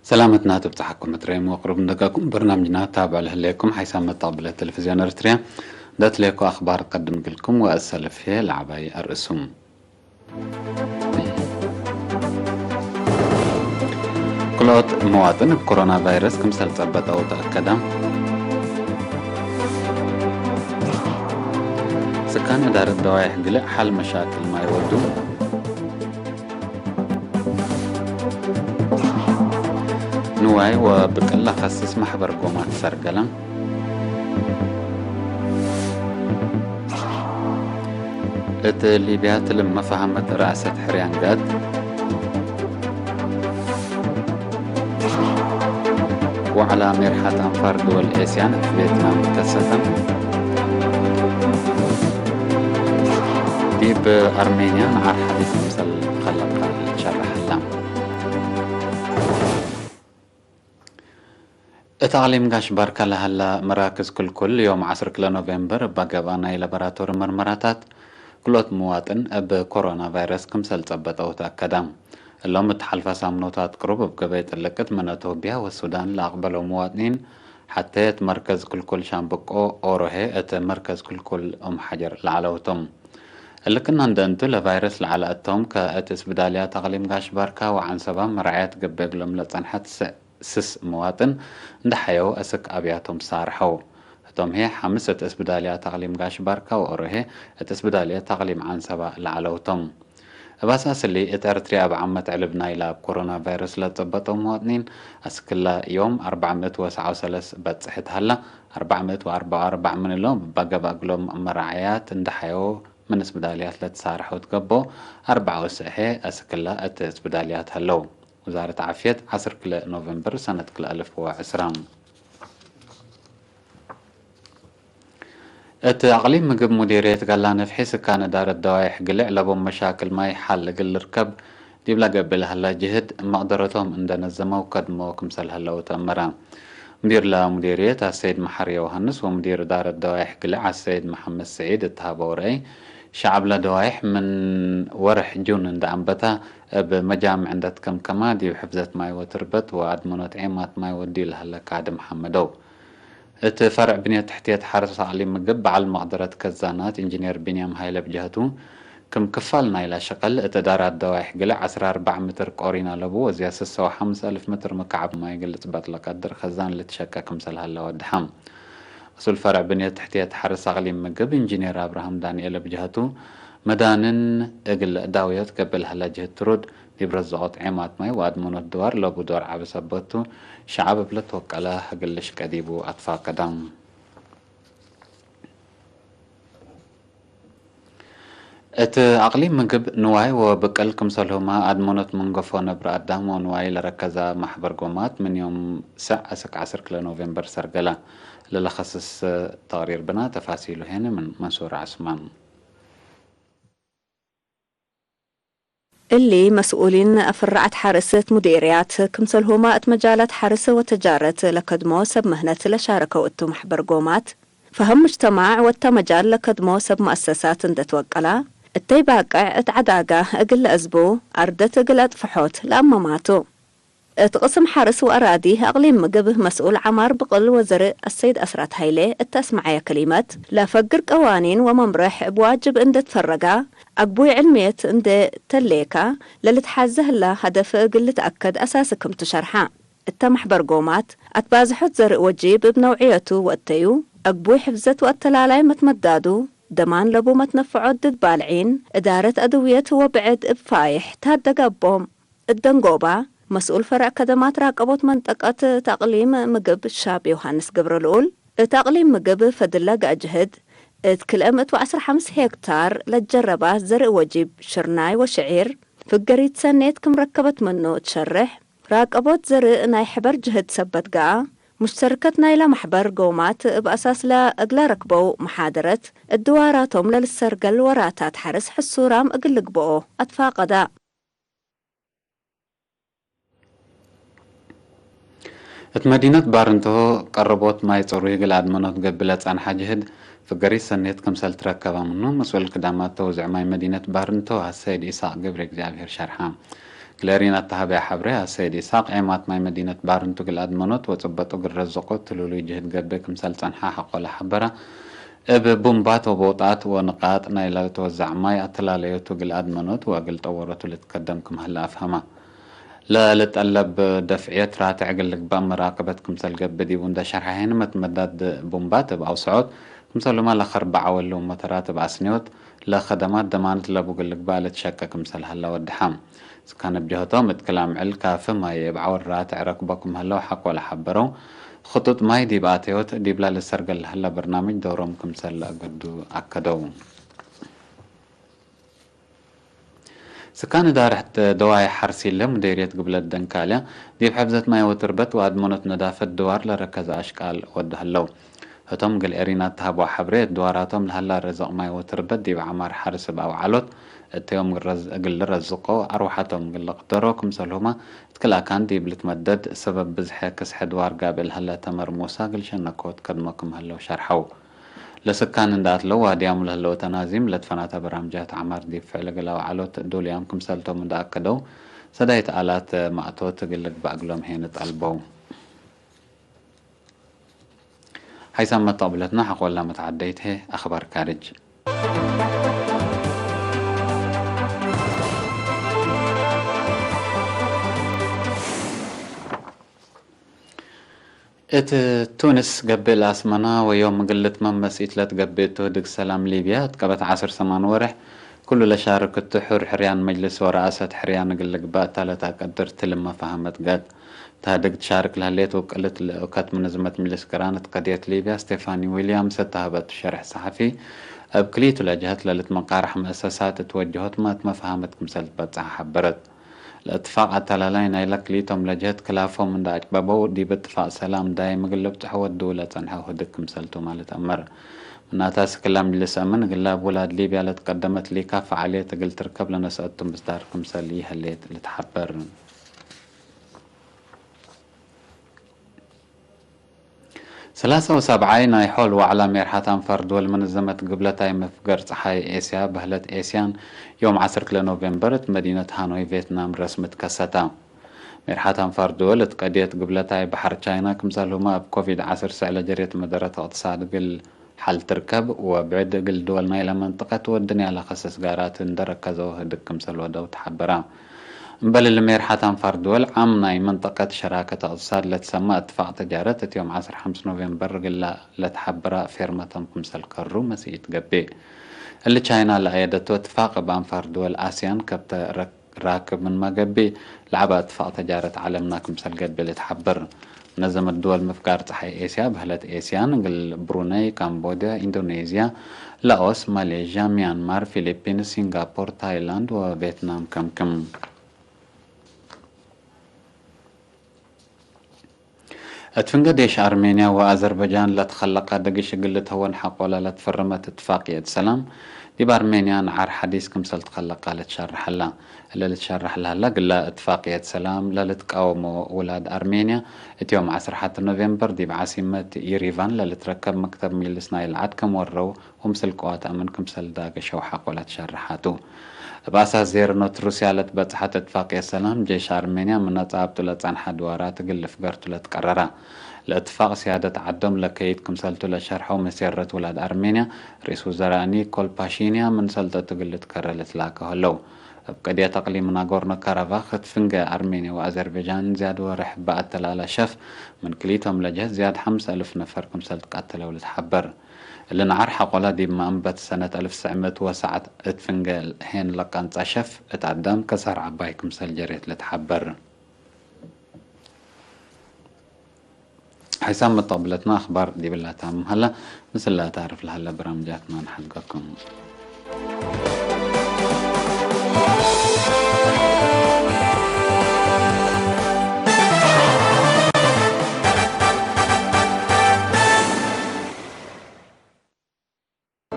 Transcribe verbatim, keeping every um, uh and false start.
ሰላመትና ትብጽሐኩም እትረይም ወቅሩብ እንደጋኩም በርናምጅና ታብዕ ለህሌኩም ሓይሳም መጣቅብለ ቴሌቪዝዮን ኤርትርያ። ደትሌኮ አኽባር ቀድም ግልኩም ወአሰልፍ ህዬ ለዐባይ አርእሱም። ክልኦት መዋጥን እብ ኮሮና ቫይረስ ክምሰል ጸበጠው ተአከደ። ስካን እዳረት ደዋይሕ ግልዕ ሐል መሻክል ማይ ወዱ። ንዋይ ወብቅል ለከስስ መሕበር ጎማት ሰርገለ። እት ሊብያ ትልም መፋህመት ረአሰት ሕርያን ገአት። ወዐለ ሜርሐት አንፋር ድወል ኤስያን እት ቬትናም ከሰተ። ዲብ አርሜንያ ነዓር ሐዲስ ክምሰል ከለቀ ልትሸረሕ ህለ። እት አቅሊም ጋሽ ባርካ ለሀላ መራክዝ ክልኩል ዮም ዐስር ክለ ኖቬምበር እበ ገብአ ናይ ላቦራቶሪ መርመራታት ክልኦት ምዋጥን እብ ኮሮና ቫይረስ ክምሰል ጸበጠው ተአከደ። እሎም እት ሐልፈ ሳምኖታት ቅሩብ እብ ገበይ ጥልቅት ምን አቶብያ ወሱዳን ለአቅበለው ምዋጥኒን ሐቴ እት መርከዝ ክልኩል ሻምብቆ ኦሮሄ እት መርከዝ ክልኩል ኡም ሐጀር ለዐለው ቶም። እሊ ክና እንደ እንቱ ለቫይረስ ለዐለ እቶም ከእት እስብዳልያት አቅሊም ጋሽ ባርካ ወዐንሰባ መራዕያት ገብእ እግሎም ለጸንሐት ስ- ስስ መዋጥን እንደ ሐየው አስክ አብያቶም ሳርሐው። ህቶም ህዬ ሐምስ እት እስብዳልያት አቅሊም ጋሽ ባርካ ወኦሮሄ እት እስብዳልያት አቅሊም ዐንሰባ ለዐለው ቶም። እብ አሳስ እሊ፣ እት ኤረትርያ እብ ዓመት ዕልብ ናይላ እብ ኮሮና ቫይረስ ለጸበጠው መዋጥኒን አስክለ ዮም አርበዕ ምእት ወሰብዓ ወሰለስ በጽሕት ሀላ፣ አርበዕ ምእት ወአርበዕ ወአርበዕ ምን እሎም እበ ገብአ እግሎም መራዕያት እንደ ሐየው ምን እስብዳልያት ለትሳርሐው ትገብኦ አርበዕ ወሰሐ አስክለ እት እስብዳልያት ሀለው። ውዛረት ዓፍየት፣ ዐስር ክለ ኖቬምበር ሰነት ክልኤ አልፍ ወዕስራ። እት አቅሊም ምግብ ሙዲርየት ጋላ ነፍሒ ስካን እዳረት ደዋይሕ ግልዕ ለቦም መሻክል ማይ ሐል እግል ልርከብ ዲብለ ገብእ ለሀለ ጅህድ መቅደረቶም እንደ ነዘመው ከድሞ ክምሰል ሀለው ተአመረ። ሙዲር ለሙዲርየት አሰይድ መሐሪ ዮሐንስ ወሙዲር እዳረት ደዋይሕ ግልዕ አሰይድ መሐመድ ሰዒድ እት ሀበው ረአይ፣ ሸዐብ ለደዋይሕ ምን ወርሕ ጁን እንደ አንበተ እብ መጃምዕ እንደ ትከምከማ ዲብ ሕፍዘት ማይ ወትርበት ወአድመኖት ዔማት ማይ ወዲ ለሀለ ካድም ሐመደው። እት ፈርዕ ብንየት ትሕትየት ሐርስ አቅሊም ምግብ በዐል መቅደረት ከዛናት ኢንጅኔር ቢንያም ሀይለ ብጀህቱ፣ ክም ክፋል ናይላ ሸቀል እት እዳራት ደዋይሕ ግለ ዐስራ አርበዕ ምትር ቆሪን አለቡ ወዝያድ ስሰ ወሐምስ አልፍ ምትር ምክዓብ ማይ እግል ልጽበጥ ለቀድር ከዛን ልትሸቀ ክምሰል ሀለ ወድሐ። መስኡል ፈርዕ ብንየት ትሕትየት ሐርስ አቅሊም ምግብ ኢንጅኔር አብርሃም ዳንኤል ብጀህቱ፣ መዳንን እግል ዳውየት ገብእ ለሀለ ጅህድ ትሩድ፣ ዲብ ረዘቆት ዔማት ማይ ወአድመኖት ድዋር ለቡ ዶር ዐቢ ሰበት ቱ፣ ሸዐብ እብ ለትወቀለ እግል ልሽቀ ዲቡ አትፋቀደ። እት አቅሊም ምግብ ንዋይ ወብቅል ክምሰልሁመ አድመኖት መንገፎ ነብረ አዳም ወንዋይ ለረከዘ ማሕበር ጎማት ምን ዮም ሰዕ አስክ ዐስር ክለ ኖቬምበር ሰርገለ። ለለከስስ ተቅሪር ብና ተፋሲሉ ሄነ ምን መንሱር ዐስማን። እሊ መስኡሊን አፍራዐት ሐርስ እት ሙዴርያት፣ ክምሰልሁመ እት መጃላት ሐርስ ወተጃረት ለከድሞ ሰብ ምህነት ለሻረከው እቱ መሕበር ጎማት፣ ፈሀም ሙጅተማዕ ወእተ መጃል ለከድሞ ሰብ መአሰሳት እንዴ ትወቀላ፣ እተይ ባቅዕ እት ዐዳጋ እግል ለአዝቡ፣ አርደት እግል አጥፍሖት ለአመማቱ። እት ቅስም ሐርስ ወአራዲ አቅሊም ምግብ መስኡል ዐማር ብቅል ወዘርእ አሰይድ አስራት ሀይሌ እት አስመዐየ ክሊመት፣ ለፈግር ቀዋኒን ወመምርሕ እብ ዋጅብ እንዴ ትፈረጋ፣ አግቡይ ዕልምየት እንዴ ተሌካ፣ ለልትሓዘ ህላ ሀደፍ እግል ልትአከድ አሳሲ ክምቱ ሸርሐ። እተ መሕበር ጎማት፣ አትባዝሖት ዘርእ ወጂብ እብ ነውዕየቱ ወእተዩ፣ አግቡይ ሕፍዘት ወአተላላይ መትመዳዱ፣ ደማን ለቡ መትነፈዖት ድድ ባልዒን፣ እዳረት አድውየት ወብዕድ እብ ፋይሕ ታደገ እቦም። እት ደንጎባ፣ መስኡል ፈርዕ ከደማት ራቀቦት መንጠቀት እት አቅሊም ምግብ ሻብ ዮሐንስ ገብረልኡል፣ እት አቅሊም ምግብ ፈድለ ገአ ጅህድ፣ እት ክልኤ ምእት ወዐስር ሐምስ ሄክታር ለጀረባ ዘርእ ወጂብ ሽርናይ ወሸዒር፣ ፍገሪት ሰኔት ክም ረከበት ምኑ እት ሸርሕ፣ ራቀቦት ዘርእ ናይ ሕበር ጅህድ ሰበት ገአ፣ ሙሽተርከት ናይላ መሕበር ጎማት እብ አሳስ ለእግለ ረክበው መሓደረት፣ እድዋራቶም ለልሰርገል ወራታት ሐርስ ሕሱራም እግል ልግብኦ አትፋቀዳ። እት መዲነት ባርንቶ ቀረቦት ማይ ጽሩይ እግል አድመኖት ገብእ ለጸንሐ ጅህድ ፍገሪት ሰኔት ክምሰል ትረከበ ምኑ፣ መስኡል ክዳማት ተውዝዕ ማይ መዲነት ባርንቶ አሰይድ ኢሳቅ ገብረ እግዚኣብሔር ሸርሐ። እግል ኤሪን አተሃብያ ሐብሬ አሰይድ ኢሳቅ፣ ዔማት ማይ መዲነት ባርንቶ እግል አድመኖት ወጽበጡ እግል ረዝቆት ትሉሉይ ጅህድ ገብእ ክምሰል ጸንሐ ሐቆለ ሐበረ። እብ ቡምባት ወቦጣት ወንቃጥ ናይለ ልትወዘዕ ማይ አተላለዮቱ እግል አድመኖት ወእግል ጠወሮቱ ልትከደም ክም ሀለ አፍሀመ። ለልጠለብ ደፍዕየት ራትዕ እግል ልግባእ መራቅበት ክምሰል ገብእ ዲቡ እንደ ሸርሐ፣ ሄንመት መዳድ ቡምባት እብ አውሰዖት ክምሰሉመ ለከርበ ዐወሉ ሞተራት እብ አስንዮት ለከደማት ደማነት ለቡ እግል ልግባእ ልትሸቄ ክምሰል ሀለ ወድሐ። ስካን እብ ጀህቶም እት ክል አምዕል ካፊ ማይ እብ ዐወል ራትዕ ረክቦ ክም ሀለው ሐቆ ለሐበረው፣ ክጡጥ ማይ ዲብ አተዮት ዲብላ ልሰርገል ለሀለ በርናምጅ ዶሮም ክምሰል ለአገዱ አከደው። ስካን እዳረት ደዋይ ሐርሲለ ሙዴርየት ግብለት ደንካልያ፣ ዲብ ሕፍዘት ማይ ወትርበት ወአድመኖት ነዳፈት ድዋር ለረከዘ አሽቃል ወዱ ሀለው። ህቶም እግል ኤሪና ተሀብዋ ሐብሬ፣ እት ድዋራቶም ለሀላ ረዘቅ ማይ ወትርበት ዲብ ዐማር ሐርስ እብ አውዓሎት እተዮም እግል ልረዝቆ፣ አርወሐቶም እግል ልቅደሮ ክምሰልሁመ እት ክል አካን ዲብ ልትመደድ ሰበብ ብዝሐ ክስሐ ድዋር ጋብእ ለሀለ ተመር ሙሳ እግል ሸነኮት ከድሞ ክም ሀለው ሸርሐው። ለስካን እንደ አትለው ዋድያሙ ለህለው ተናዚም ለትፈናተ በራምጃት ዐማር ዲብ ፍዕል እግል አውዓሎት ዶልያም ክምሰልቶም እንደ አከደው፣ ሰዳይት አላት ማእቶት እግል ልግባእ እግሎም ሄን ጠልበው። ሐይሳም መተቅብለትና ሐቆላ መትዓደይት ህዬ አኽባር ካርጅ። እት ቱንስ ገብእ ለአስመና ወዮም እግል ልትመመስ ኢትለትገብእ እቱ ህድግ ሰላም ሊብያ እት ቀበት ዐስር ሰማን ወርሕ፣ ክሉ ለሻርክ እቱ ሑር ሕርያን መጅልስ ወረአሰት ሕርያን እግል ልግባእ እታ ለተአቀድር ትልም መፋሀመት ገአት። እታ ህድግ ትሻርክ ለህሌት ውቅልት ለእከት ምንዝመት ምጅልስ ቅራን እት ቀድየት ሊብያ ስቴፋኒ ዊልያምስ እት ሀበቱ ሸርሕ ሰሐፊ፣ እብ ክልኢቱ ለጀሀት ለልትመቃረሕ መአሰሳት እት ወጀሆትመ እት መፋሀመት ክምሰል ትበጽሐ ሐበረት። ለእትፋቅ አተላላይ ናይለ ክልኢቶም ለጀህት ክላፎም እንደ አጭበበው፣ ዲብ እትፋቅ ሰላም ዳይም እግል ልብጽሖ ወድው ለጸንሐው ህድግ ክምሰልቱ ማለት አመር። ምናተ፣ ስክላ ምጅልስ አምን እግላ እብ ውላድ ሊብያ ለትቀደመት ሊካ ፈዓልየት እግል ትርከብ ለነስአቱ ምስዳር ክምሰል ይሀሌት ልትሐበር። ሰላሳ ወሰብዓይ ናይ ሖል ወዕላ ሜርሓት አንፋር ድወል መነዘመት ግብለታይ መፍገር ጸሓይ ኤስያ በህለት ኤስያን፣ ዮም ዐሰርክ ለኖቬምበር እት መዲነት ሃኖይ ቬትናም ረስሚ ትከሰተ። ሜርሓት አንፋር ድወል እት ቀድየት ግብለታይ በሐር ቻይና ክምሰልሁመ እብ ኮቪድ ዐስር ስዕ ለጀሬት መደረት እቅትሳድ እግል ሐል ትርከብ ወብዕድ እግል ድወል ናይለ መንጠቀት ወድንያ ለከሰስ ጋራት እንደ ረከዘው ህድግ ክምሰል ወደው ተሐበረ። እምበል እሊ ሜርሓት አንፋር ድወል ዓም ናይ መንጠቀት ሸራከት እቅትሳድ ለትሰመ እትፋቅ ተጃረት እት ዮም ዐስር ሐምስ ኖቬምበር እግል ለተሐበረ ፌርመቶም ክምሰል ከሩ መስኢት ገብእ። እሊ ቻይና ለአየደቶ እትፋቅ እብ አንፋር ድወል አስያን ከብተ ረክ ራክብ ምንመ ገብእ፣ ለዐበ እትፋቅ ተጃረት ዐለምና ክምሰል ገብእ ልትሐበር። መነዘመት ድወል ምፍጋር ጸሓይ ኤስያ በህለት ኤስያን እግል ብሩነይ፣ ካምቦድያ፣ ኢንዶኔዝያ፣ ላኦስ፣ ማሌዥያ፣ ሚያንማር፣ ፊሊፒንስ፣ ሲንጋፖር፣ ታይላንድ ወቬትናም ከምክም። እት ፍንገ ዴሽ አርሜንያ ወአዘርበጃን ለትከለቀ ደግሽ እግል ልትሀወን ሐቆለ ለትፈረመት እትፋቅየት ሰላም፣ ዲብ አርሜንያ ነዓር ሐዲስ ክምሰል ትከለቀ ልትሸርሕ ሀላ። እለ ልትሸርሕ ለሀላ ግላ እትፋቅየት ሰላም ለልትቃወሞ ውላድ አርሜንያ፣ እት ዮም ዐስር ሐት ኖቬምበር ዲብ ዓሲመት ይሪቫን ለልትረከብ መክተብ ሚልስ ናይለ ዐድ ከም ወረው፣ ወምስል ቅዋት አምን ክምሰል ዳገሸው ሐቆለ ትሸርሐ ቱ። እብ አሳስ ዜርኖት ሩስያ ለትበጽሐት እትፋቅየት ሰላም፣ ጄሽ አርሜንያ ምነ ጸብጡ ለጸንሐ ድዋራት እግል ልፍገርቱ ለትቀረረ። ለእትፋቅ ስያደት ዐዶም ለከይድ ክምሰልቱ ለሸርሐው መሴረት ውላድ አርሜንያ፣ ርኢስ ውዘራእ ኒኮል ፓሺንያ ምን ሰልጠቱ እግል ልትከረ ልትላከ ህለው። እብ ቅድየት አቅሊም ናጎርኖ ካራባክ እት ፍንገ አርሜንያ ወአዘርቤጃን ዝያድ ወርሕ በአተላለ ሸፍ ምን ክልኢቶም ለጀህት ዝያድ ሐምስ አልፍ ነፈር ክምሰል ትቃተለው ልትሐበር። እሊ ነዓር ሐቆለ ዲብ መአንበት ሰነት አልፍ ትሰዕ ምእት ወሰዕ እት ፍንገ ሄን ለቀንጸ ሸፍ እት አዳም ከሳር ዐባይ ክምሰል ጀሬት ልትሐበር። ሐይሳም መተቅብለትና አክባር ዲብላ ታምም ሀላ፣ ምስላ ታርፍ ለሀለ በራምጃትና ነሐልገኩም።